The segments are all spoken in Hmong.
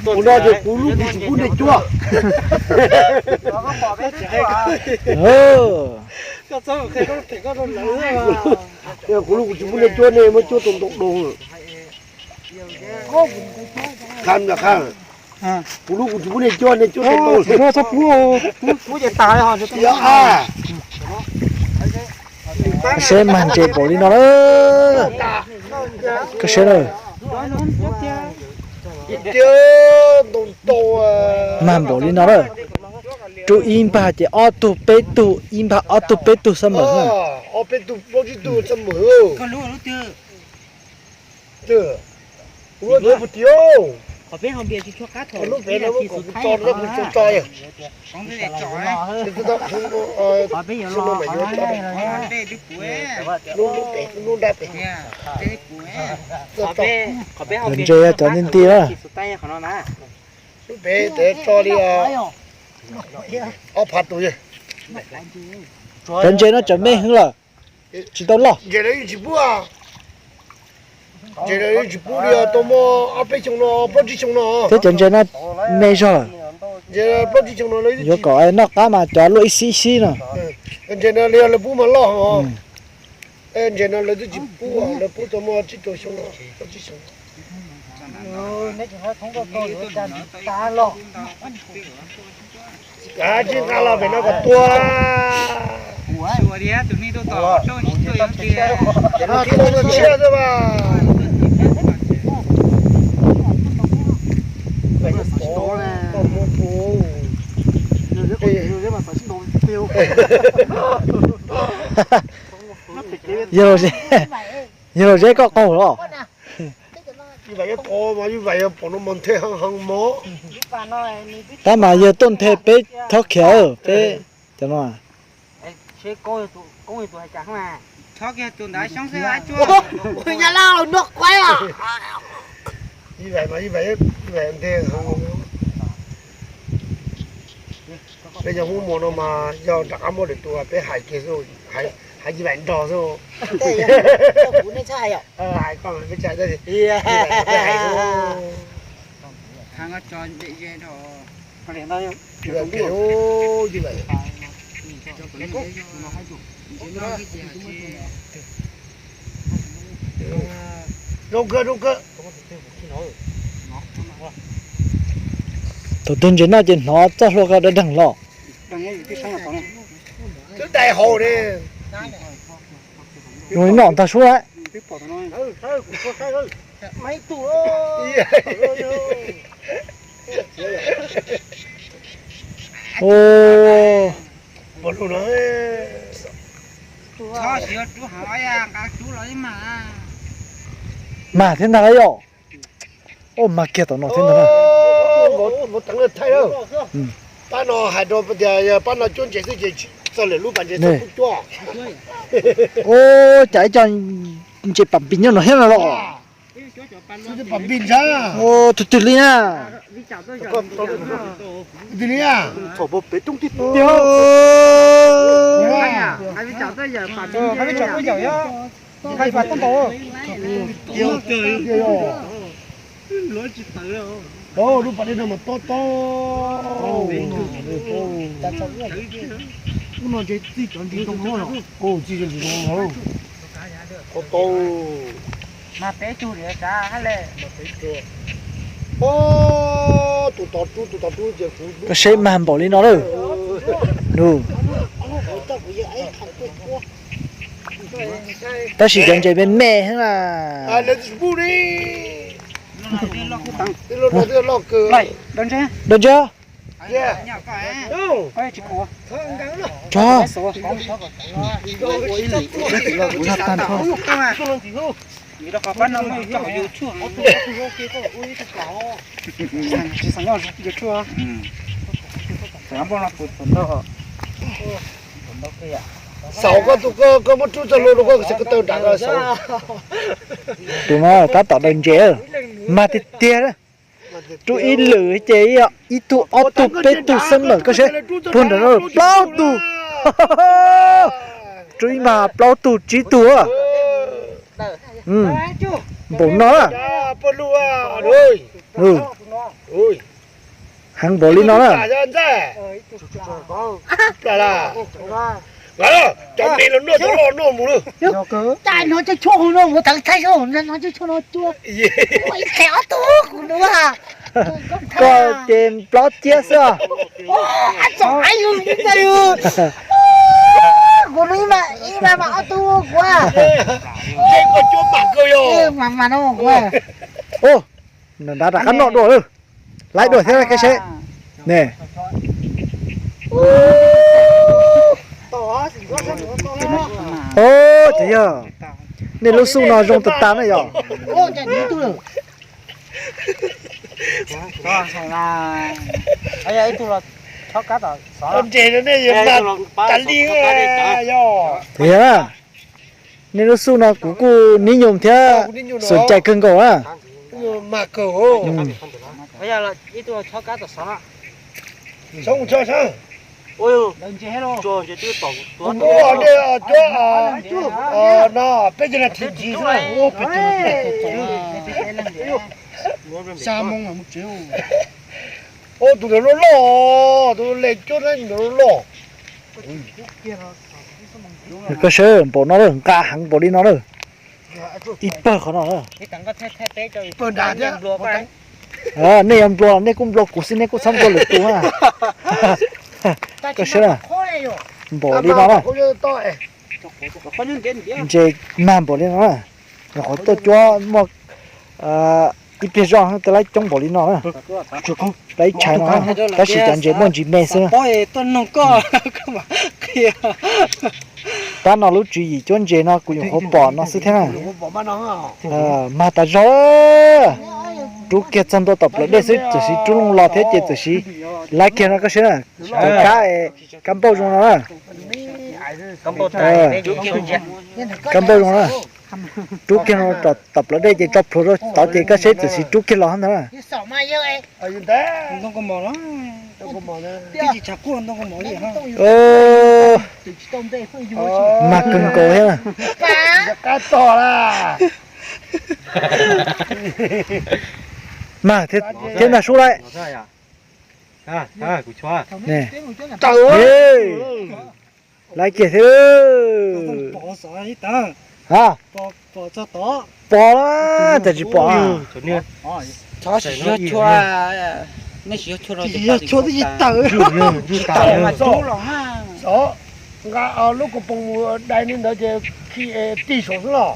Ua no ces kuv lub kuv tsis pub nej cuab. Kuv lub kuv tsis pub nej cuab, nej muab cuab tau ntau dua. Qha, qha, kuv lub kuv tsis pub nej cuab, nej cuab tau ntau. Seb mag ntses npaum li no lawm. Koj seb na. Mag npaum li no lawm. Rub ib npag ces ob tug peb tug, ib npag ob tug peb tug xab npawm na. Ntses yog cov nti nti na. Lub pem tes tso li ob phav tus. Cov ntses no tsam me heev lawm, tsis tau loj. Ntses no yeej tsis pub, ntses no yeej tsis pub li, tau muaj ob peb xyoo no, plaub tsib xyoo no. Thiab cov ntses no me zog lawm. Ntses plaub tsib xyoo no yuav kom noj qab mas cov luaj ib xib ib xib no. Ntses no li lawv pub mas loj heev. Ntses no lawv twb tsis pub, lawv pub tau muaj tsib rau xyoo no, plaub tsib xyoo. Kav tsij nqa los pem no kom tua. Tua tau tshiab xwb mas. Yog los, yog los zeb koj qaug los. Tab mas yawg tuaj nthe peb thob khiav peb cov no. Peb cov Hmoob Muas no mas yog rov qab muaj lwm tus peb hais kiag xwb, hais yij vaim nrog xwb. Hais koj peb tsa, peb hais xwb. Zoo kawg, zoo kawg. Thaum twg ntses noj ces hnov txoj hlua ko dawb deeg los. Twb dai haus ne. Zoo li no ntag sub lawm. Mag thiab ntag lauj yom. Ua, mag kiag tom no thiab ntag na. Pab no hais rau tias pab no cuab ntses xwb ces txog lwm lub pas ntses txhob pub cuab. Ua cas ib co ntses pam pis nyob no thiab no los. Ua, twg twg li na. Twg li na. Lub pas dej no mas tob tob. Ub no tsis txij cov ntsis zoo no. Txij cov ntsis zoo no. Tob tob. Mas peb tug li sav hab le. Tus tod rub, tus tod rub ces kuv. Koj seb mag npaum li no lawm. Nus. Tab sis cov ntses me me heev na. Dab ntse. Tso. Xaus koj tus, koj muab rub txoj hlua rau koj, koj taw nram koj xaus. Tus no tab tom daws ntses, mag tiag tiag. Rub ib lwm ces ib tug ob tug peb tug xab npawm koj seb, puag nram no plaub tug. Rub ib mag plaub tug tsib tug. Npaum no na. Heev npaum li no na. Koj ces plaub ciab xwb os. Ub, nram nrad rov qab noj dua lawm. Laib dua thiab kaj seb. Ne. Ub, ces yog nej lub xub no zoo tas tas na yog. Tiag, nej lub xub no kuv kuj nib nyum thiab xum cai kawg nkaus na. Ub, tus ntawd loj loj, tus le cuab ntawd loj loj. Koj saib npaum no lawm, nqa heev npaum li no lawm. Ib pawg qhov no. Nej yuav nplua, nej kuj nplua kuv xwb, nej kuj txhob nplua lwm tus na. Koj saib na, npaum li no na. Ntses mag npaum li no na. Nyuam qhuav tuaj cuab muaj ib pliag zoj twb laib coob npaum li no na. Laib ib tshais no, tab sis cov ntses muaj ntsis me xwb. Pab no lub tswv yim cuab ntses no kuv nyuam qhuav pom no xwb thiab na. Mag tas zog, rub kiag txog ntua tom plawv dej xwb txawm siv rub looj los thiab ces txawm siv laib kiag no koj saib na. Kab, kab npauj zoo no na. Kab npauj zoo na. Rub kiag no tom plawv dej ces tso plhuav rau tod ces koj saib txawm siv rub kiag los ntag na. Mag kawg nkaus thiab na. Mag thiab ntag sub laib. Laib kiag thiab. Ha, pom, cas tsis pom. Nqa lub koos poos dai li ntawd ces khi tig saum xwb los.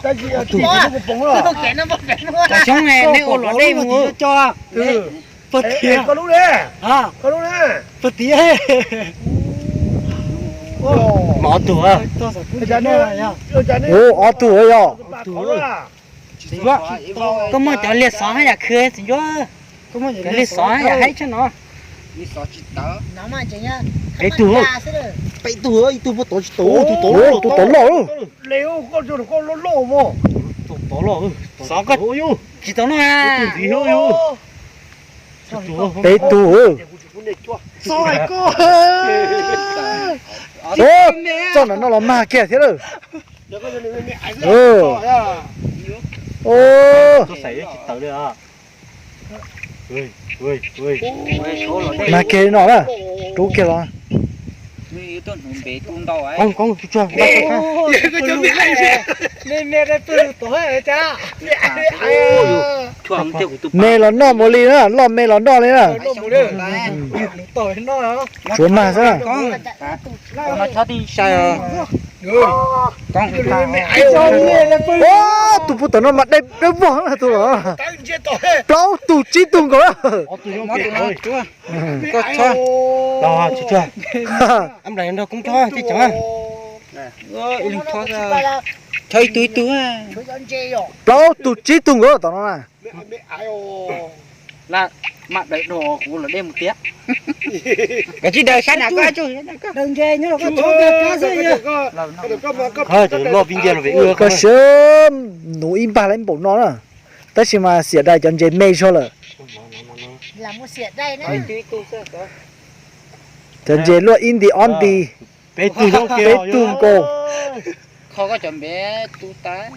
Tab sis tig saum lub koos poos los. Cov xyoob, nej ua luam dej mus. Pag tias, pag tias. Mas ob tug, ua ob tug yog. Koj muaj cov liag xov hab yam khw txiv ncuab. Cov liag xov hab yam haib tshaj no. Peb tug, peb tug, ib tug puag tod tsis tau, tus tod loj. Xov koj tsis tau no. Peb tug. Txoj no no los mag kiag thiab lawm. Mag kiag li no na. Rub kiag los. Me los noj mus li na, loj me los noj li na. Tsuav mag xwb. Tus puag tom no mas dej dawb vog na tus los. Plaub tug tsib tug nkaus na. Plaub tug tsib tug nkaus tom no na. Koj tsis daws sab na, koj, koj sawv nuv ib npag la npaum no na, tab sis mas xiam dais cov ntses me zog lawm. Cov ntses luaj ib nti ob nti. Peb tug nkaus. Kho koj cov npe tu tas.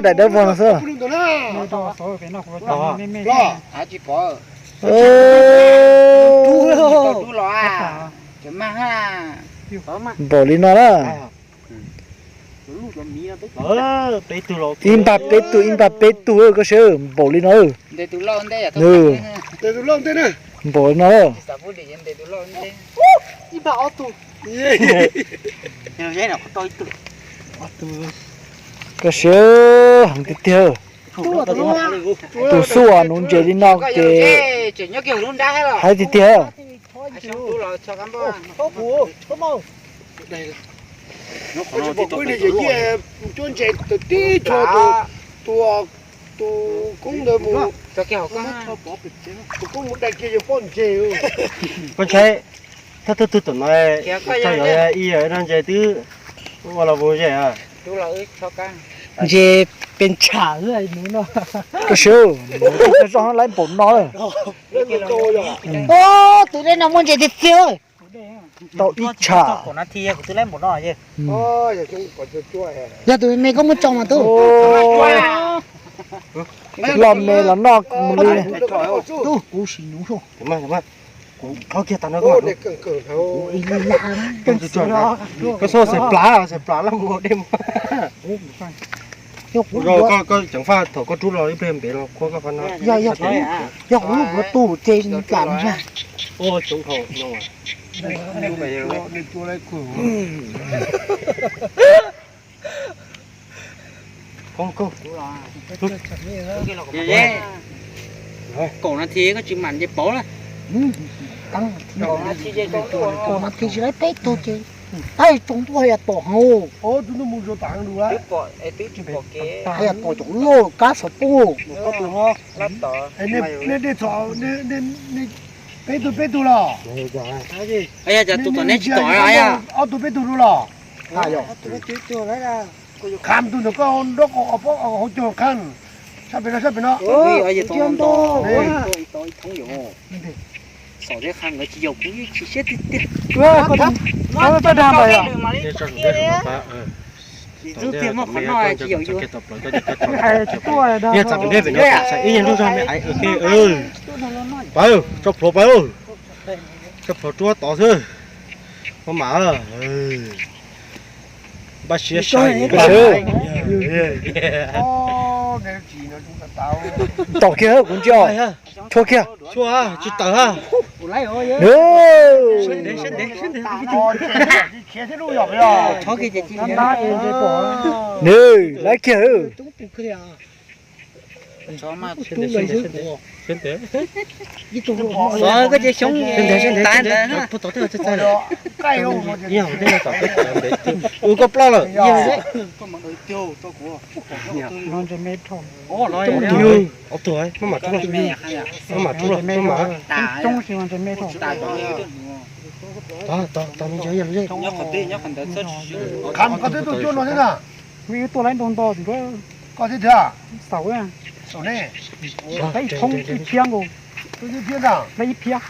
Daim dawb vog no xwb. Tsis pom. Npaum li no na. Ib npag peb tug, ib npag peb tug koj saib, npaum li no. Npaum li no. Koj saib, heev tiag tiag. Tus xub uas nuv ntses li no ces haib tiag tiag. Cuab ntses tawm tib tug, tus koob ntawd mus, tus koob mus dai kiag yawg poj ntses. Koj saib, thawj thawj tug tom no, thaum yog ib yam no ntses twb ua los vus ze. Ntses pes tsham xwb no. Koj saib, zoj laib npaum no. Tus dej no muaj ntses tiag tiag. Tau ib tsham. Yog tus me me koj muab tsoo mas tub. Loj me los noj mus li. Koj txhob xaim plav, xaim plav laj mus dej mus. Koj ceev faj thaum koj rub los ib pliag npem los khuab koj qhov no. Yog kuv lub tus ces nws kam no. Kaum nas this koj tsis mam nce pauv lawm. Kaum nas this tsis laib peb tug ces, tab sis tsaus ntuj yog tom heev. Yog tom cov loj kab xov pub. Peb tug peb tug los? Yog cas tus tom neb tsis tom yog? Ob tug peb tug dua los? Qha tus ntawm koj nraub qaum hauv caug qha. Sab pem no, sab pem no. Xaum zeb qha nkawd tsis yaum kuv yeej chim siab tiag tiag. Ntxub tiag muaj qhov no tsis yaum yus. Yog txam pem dej pem no saib ib yam nruab zog me aiv. Pab, tso plhuav pab, tso plhuav ruab tod xwb. Maj mam, npaj siab sai. Tom kiag kuv ntsia, tshuab kiag. Tsis tawm. Nws laiv kiag. Koj ces xyoob tas ntawd. Ua koj ploj lawm. Ob tug, maj mam rub los, maj mam rub los, maj mam. Tod, tod, tod me ntsis yog lub zej. Koj twb tuaj cuab no thiab na. Wb tuaj laib ntau nto ntsuab. Koj thiab tiag? Xaum, xaum ne. Laib ib thoob ib phiab nkaus. Laib ib phiab.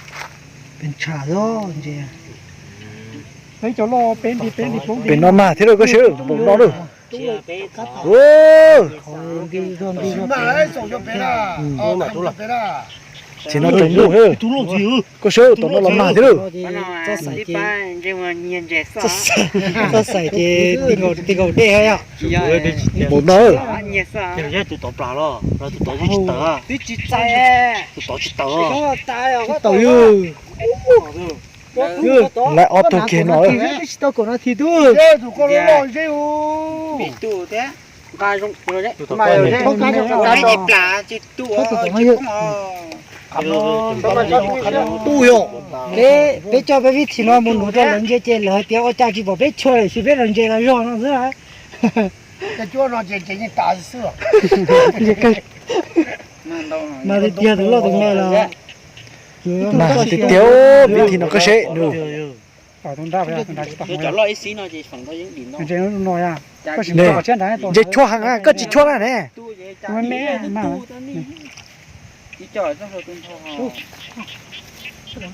Pes tsham xwb ntses. Laib cov loj peb nti peb nti plaub nti. Pem no mag thiab lawm koj saib, npaum no lawm. Tsis mag, xaum cov pem na. Tsis no tsaus ntuj. Koj saib, tom no los mag thiab lawm. Txoj xaim ces ti nkaus dej yom. Npaum no. Tus tod plam los, tus tod twb tsis tawm. Twb tsis txais. Tus tod tsis tawm. Tsis tawm. Laib ob tug kiag no. Twb tsis tau kaum nas this tub. Nqa zoo. Peb ces plam ces tu. Tu yom. Peb, peb coj peb vib thim no mus nuv rau lawv ntsia ces lawv hais tias ua cas tsis pom peb chua lawm, sis peb los ntses los zog no xwb. Cuab no ces yeej tas xwb. Mas tiag tiag tus loj tus me los. Mas tiag tiag, vib thim no koj saib nws. Ntses tshuab heev, koj tsis tshuab na ne. Ov,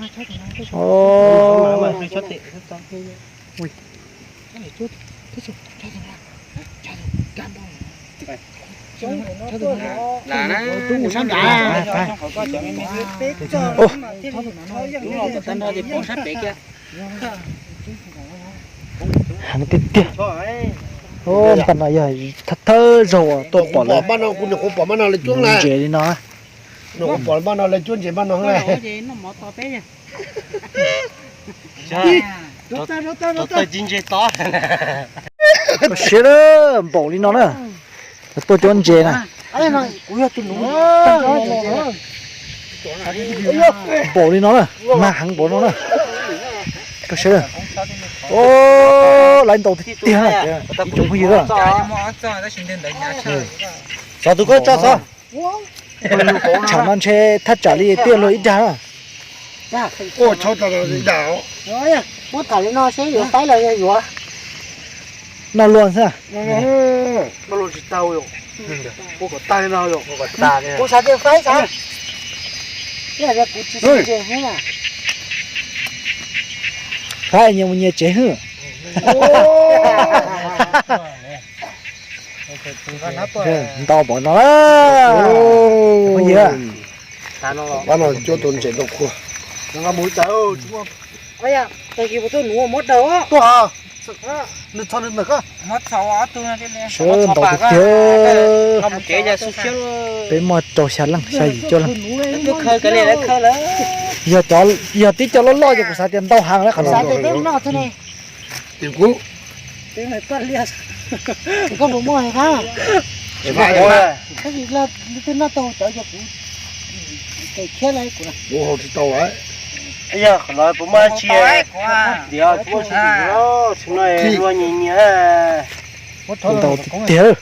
heev tiag tiag. Ov, npaj no yog thawj zaug tuaj pom lawv ntses li no. Koj siab lawm, npaum li no na. Tuaj cuab ntses na. Npaum li no na, mag heev npaum no na. Koj siab lawm. Ov, laiv ntau tiag tiag na. Ib tsoom phooj ywg, xov tus koj tso xov. Tsam no ntshe thaj tsam li tiaj luag ib dag na. Muab tham li no seb yuav faib los yog yuav noj luag xwb. Kuv xav tias faib xav. Faib nyias mus nyias tsev hwb. Ntau npaum no. Pab no cuab tau ntses ntau kua. Sawv ntau tiag tiag. Peb muaj rau xya leej xya yim cuaj leej. Yog cov, yog tib co loj loj ces kuv xav tias ntau heev lawm qhov no. Yog qhov no puas muaj tsi, ntiav puas tsi, tsis no luag nyias nyias. Ntau tiag tiag.